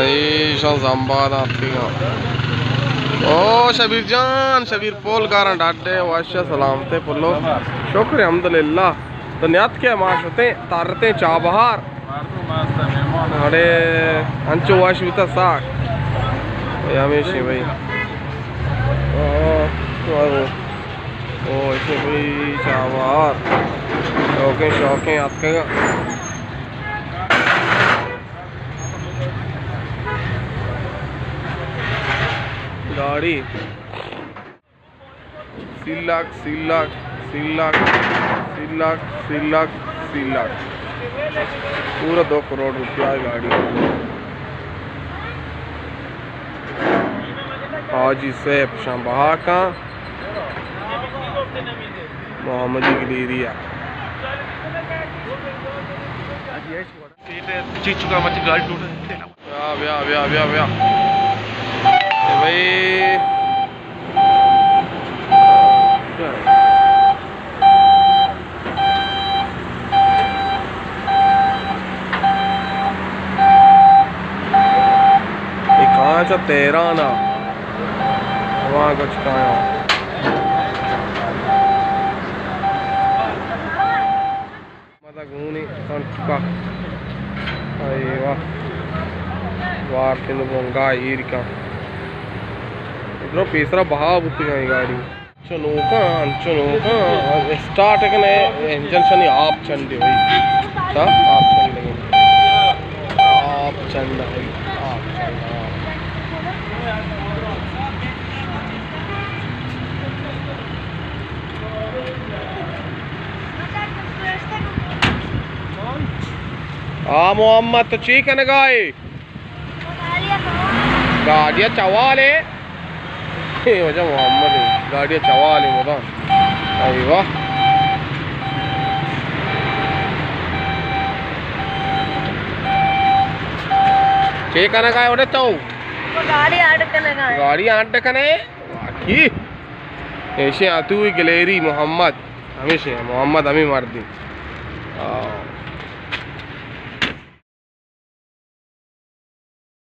ایشاں زمباد آتکگاں۔ او شبیر جان، شبیر پول گاراں ڈاڈے، وش سلامتے پلو۔ شکر الحمدللہ۔ تو نیاتکے ما شتیں ترتیں چابہار۔ اڑے انچو وش بوتا ساک۔ اے ہمیشی بھائی۔ او، او، او، ایشی بھائی چابہار۔ شوقیں، شوقیں آتکگاں۔ گاڑی۔ سیلک، سیلک، سیلک، سیلک، سیلک، سیلک۔ پورا دو کروڑ روپیہ ءِ گاڑی۔ حاجی صاحب شاں بہا کاں۔ محمدی گلیری ءَ۔ چیچکا مچ گاڑی ٹوٹے۔ بیا، بیا، بیا، بیا، بیا۔ اے بھائی۔ اے کاں چہ تہران ءَ۔ وہاں کچھ کایا۔ مزہ گونی سنچکا۔ اے واہ۔ وارتن بونگا ایر کن۔ ادرو پیسرا بہا بوتگاں اے گاڑی۔ چنوکاں، چنوکاں، اسٹارٹ کنے، انجن شنی آپ چنڈے بھائی۔ تا آپ چنڈے۔ آپ چنڈا بھائی، آپ چنڈا۔ آ محمد، تو چی کنگا ئے؟ گاڑی ءَ چوال ئے۔ اے واجہ محمد ئے، گاڑی ءَ چوال ئے مدام۔ اے واہ۔ چے کنگا ئے وڑے تو؟ گاڑی اڈ کنگا ئے۔ گاڑی اڈ کنے؟ واقعی۔ ایشی آتو گلیری محمد۔ ہمیشی محمد ہمیں مردی۔ آ۔